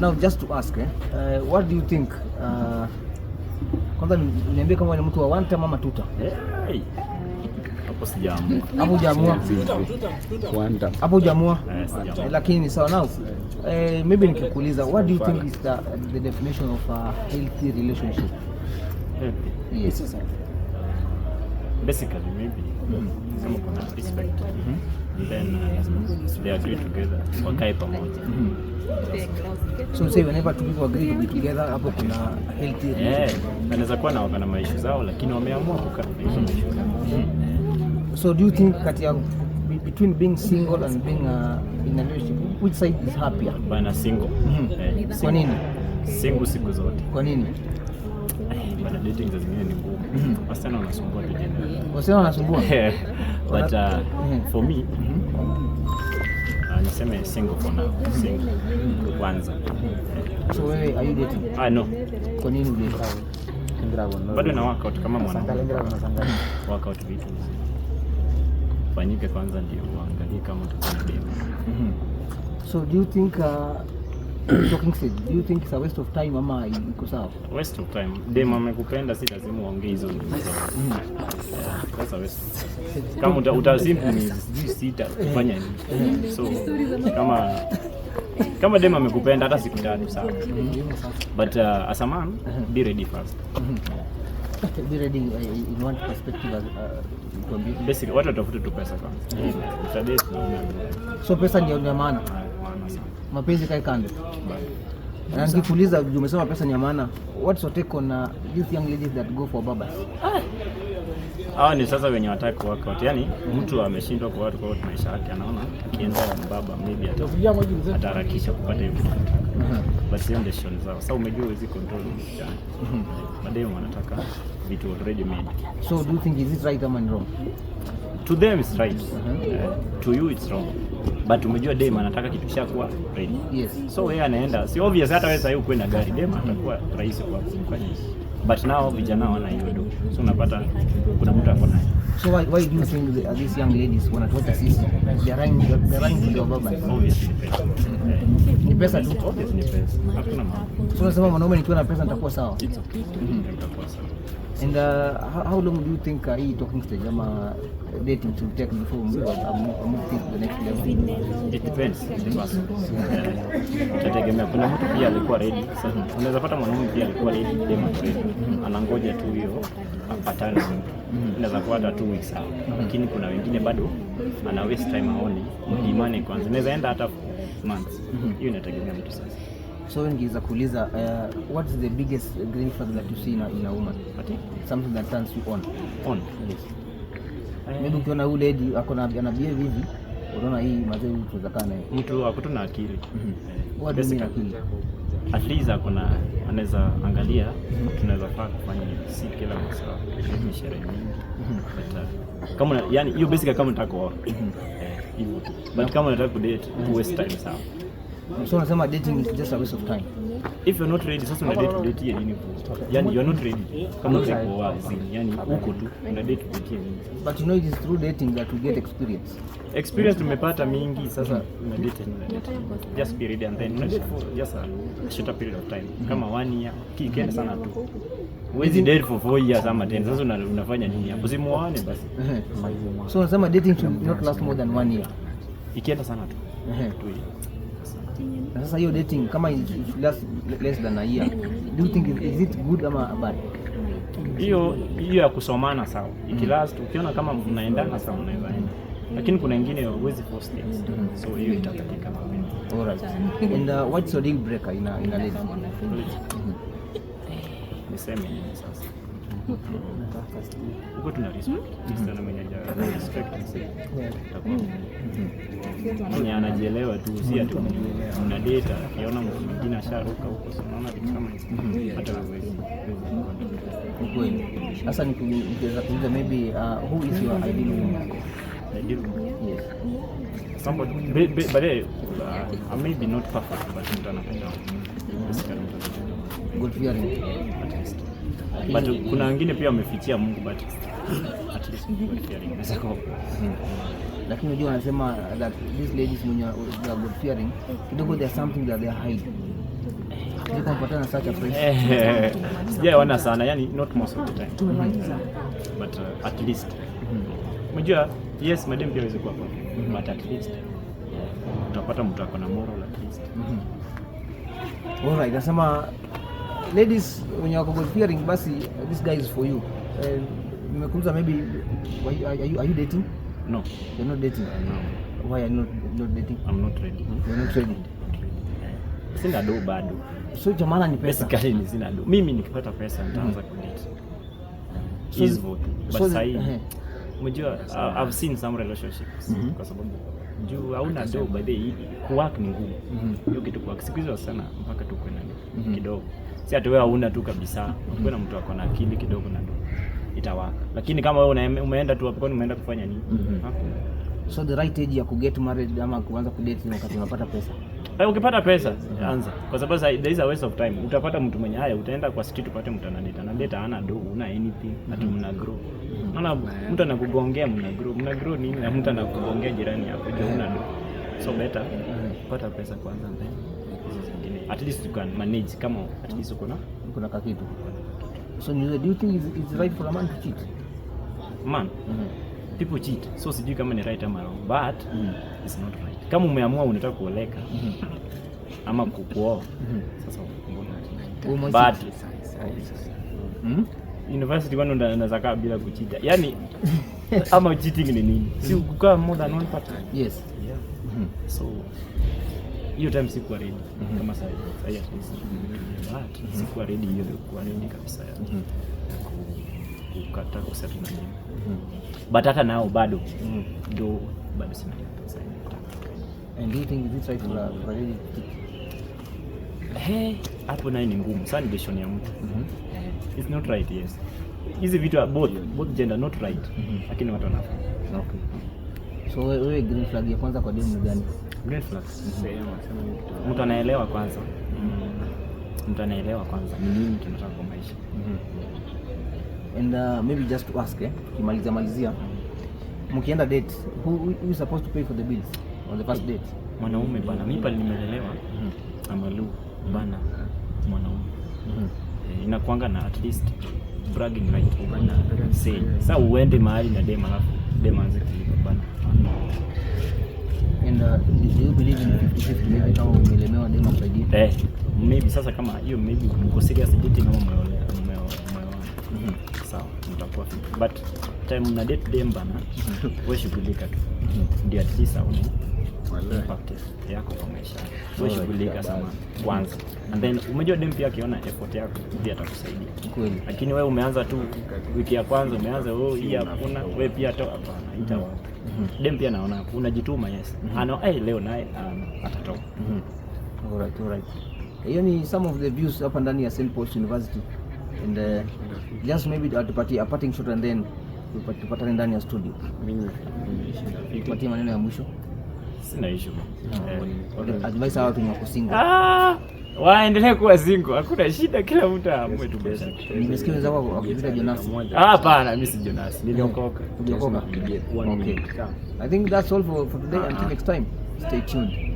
Now just to ask, what do you think, kwanza niambie kama ni mtu wa one term ama two term? Hey. Hapo sijaamua. Hapo hujaamua? One term. Hapo hujaamua? Eh, sijaamua. Lakini ni sawa. Now, maybe nikikuuliza, what do you think is the definition of a healthy relationship? Healthy. Yes. Basically, maybe kama kuna respect, then they agree together, wakae pamoja. So say whenever two people agree to be together, hapo kuna healthy relationship. Anaweza kuwa na wako na maisha zao, lakini wameamua kukaa na hizo maisha zao. So do you think kati ya between being single and being in a relationship, which side is happier? Bana, single. Eh, Kwa single. nini? Single siku zote. Kwa nini? Eh, bana, dating za zingine ni ngumu. Wasichana wanasumbua tu generally. Wasichana wanasumbua? But for me, niseme single for now. Single kwanza. So wewe, are you dating? Ah, no. Kwa nini udate? Bado na workout kama mwanaume. Workout vitu fanyike kwanza ndio uangalie kama utakuwa na demu. So do you think talking stage, do you think it's a waste of time ama iko sawa? Waste of time. Dem amekupenda, si lazima uongee hizo vitu zote. Yeah, that's a waste of time. Kama utasimp ni sijui 6 kufanya nini. So kama dem amekupenda, hata siku 3 sawa. But as a man, be ready first. Be ready in one perspective as tuambie. Basically, watu watafute tu pesa kwanza. Utadate na umeamua. So pesa ndio ya maana. Maana sana. Mapenzi kae kando. Bye. Na nikikuuliza, juu umesema pesa ni ya maana, what's your take on these young ladies that go for babas? Hawa ni sasa wenye wataki workout. Yani mtu ameshindwa kwa watu kwa maisha yake, anaona akienda baba maybe ataharakisha kupata hiyo kitu anataka. But sio decision zao. Sasa umejua huwezi control msichana. Mademu wanataka vitu already made. So do you think is it right ama ni wrong? To them it's right. To you it's wrong. But umejua dem anataka kitu kishakuwa ready. So yeye anaenda, si obvious hata wewe sasa ukuwe na gari, dem atakuwa rahisi kwa kufanya. But now vijana wana hiyo do. So unapata kuna mtu ako nayo. So why do you think these young ladies wanatuacha sisi? They are running to their babas. Obviously ni pesa. Ni pesa tu. Obviously ni pesa. Hakuna mambo. So unasema mwanaume nikiwa na pesa nitakuwa sawa. It's okay. Itakuwa sawa. And how long do you think hii talking stage ama dating should take before we move things to the next level? It depends the person. Itategemea. Kuna mtu pia alikuwa ready. Sasa unaweza pata mwanaume pia alikuwa ready, dem ako ready. Anangoja tu hiyo apatane na mtu. Inaweza kuwa hata 2 weeks hapo. Lakini kuna wengine bado ana waste time aone mpimane kwanza. Inaweza enda hata months. Hiyo inategemea mtu sasa. So ningeweza kuuliza, what is the biggest green flag that you see in a woman? Ati? Something that turns you on. On. Yes. Maybe ukiona huyu lady ako na ana behave hivi, unaona hii mazee, huyu tunaweza kaa naye. Mtu ako tu na akili. What do you mean, Basically. akili? At least ako na, anaweza angalia tunaweza faa kufanya hivi, si kila masaa ni sherehe mingi, but kama yani hiyo basically kama unataka kuoa, hivyo tu, but kama unataka kudate, waste time sawa. So unasema dating is just a waste of time. If you're not ready, sasa una date date ya nini? Yani you're not ready kama unataka kuoa, yani uko tu una date date ya nini? But you know it is through dating that we get experience. Experience tumepata mingi, sasa una date, una date, just be ready and then una date for just a shorter period of time, kama one year kienda sana tu. Huwezi date for 4 years ama 10. Sasa unafanya nini hapo? Si muoane basi. So unasema dating should not last more than one year. Ikienda sana tu 2 years. Na sasa hiyo dating kama it lasts less than a year, do you think is it good ama bad? Hiyo hiyo ya kusomana sawa, ikilast ukiona kama mnaendana sawa, mnaweza enda, lakini kuna ingine huwezi force things, so hiyo itakatika mapema. Alright. And what's your deal breaker in a lady? Niseme nini sasa? Huko tuna respect msichana mwenye respect itakuwa mwenye anajielewa tu, si ati mna date akiona mtu mwingine asharuka huko, so unaona vitu kama hizo, hata wewe huwezi. Ukweli. Sasa nikiweza kuuliza maybe, who is your ideal woman? Ideal woman? Yes. Somebody but I may be not perfect, but mtu anapenda Mungu. Basically mtu anapenda Mungu. God fearing. At least. But kuna wengine pia wamefichia Mungu, but at least God fearing inaweza kuwa. Lakini unajua wanasema that these ladies mwenye they are God fearing kidogo, there's something that they are hiding. Sijai kupatana such a friend. Sijaiona sana, yani not most of the time, but at least unajua, yes, madem pia hawezi kuwa perfect, but at least utapata mtu ako na moral at least. Alright, nasema ladies wenye wako God fearing, basi this guy is for you. Nimekuuliza maybe are you dating? No. You're not dating. No. Why are you not dating? I'm not ready. You're not ready. Not ready. Sina do bado. So cha maana ni pesa. Basically ni sina do. Mimi nikipata pesa nitaanza kudate. Hivyo tu. But sahi unajua I've seen some relationships, kwa sababu juu hauna do, by the way, kuwork ni ngumu. Hiyo kitu kuwork siku hizi wasichana mpaka tu kuwe na do kidogo. Si ati wewe hauna tu kabisa, ukuwe na mtu ako na akili kidogo na do itawaka. Lakini kama wewe umeenda tu hapo, kwani umeenda kufanya nini? Hakuna. So the right age ya kuget married ama kuanza kudate ni wakati unapata pesa. Ukipata pesa anza, kwa sababu there is a waste of time. Utapata mtu mwenye haya, utaenda kwa street upate mtu anadate, anadate hana do, una anything, ati mna grow. Unaona mtu anakugongea, mna grow, mna grow nini? Na mtu anakugongea jirani yako juu una do. So better pata pesa kwanza, then hizo zingine at least you can manage, kama at least uko na Kuna kakitu. So do you think it's right for a man to cheat? Man, people cheat, so sijui kama ni right ama wrong, but it's not right. Kama umeamua unataka kuoleka ama kuoa, sasa mbona Wewe but university kwani unaweza kaa bila kucheat? Yani ama cheating ni nini? Si kukaa more than one partner? Yes. Yeah. So hiyo time sikuwa ready kama sasa sasa at least nimetulia, but sikuwa ready hiyo kuwa ready kabisa ya kukata kusettle na mimi, but hata nao bado ndo bado sina hiyo pesa yenye nataka. And do you think is it right for a lady to cheat? He, hapo nayo ni ngumu sana, ni decision ya mtu. It's not right, yes. Hizi vitu are both gender not right, lakini watu wanafanya. Okay. So wewe green flag ya kwanza kwa demu ni gani? Green flags, mtu anaelewa kwanza, mtu anaelewa kwanza ni nini tunataka kwa maisha. And maybe just to ask, tukimalizia malizia, mkienda date, who is supposed to pay for the bills on the first date? Mwanaume bana, mi pale nimelelewa amalu bana, mwanaume. Inakuanga na at least bragging right bana, say sa uende mahali na dem alafu dem aanze kulipa bana. And do you believe in 50-50, maybe kama umelemewa dem akusaidie? Eh, maybe sasa kama hiyo maybe mko serious dating ama mmeoana, sawa, mtakuwa fit, but time mna date dem bana, wewe shughulika tu ndio at least aone impact yako kwa maisha. Wewe shughulika sana kwanza, and then umejua dem pia akiona effort yako pia atakusaidia. Kweli. Lakini wewe umeanza tu wiki ya kwanza umeanza, oh, hii hakuna, wewe pia to, hapana, itawa dem pia naona unajituma, yes, ana leo naye atatoka. Alright. Hiyo ni some of the views hapa ndani ya St. Paul's University. And just maybe atupatie a parting shot and then tupatane ndani ya studio. Mimi nimeshinda. Tupatie maneno ya mwisho. Sina issue. Advice hawa watu wenye wako single. Ah, waendelee kuwa single, hakuna shida, kila mtu aamue tu maisha yake. Nimesikia wenzako wakipita Jonas. Ah, hapana, mimi si Jonas, niliokoka. Uliokoka? One Okay. minute. I think that's all for today. Until next time, stay tuned.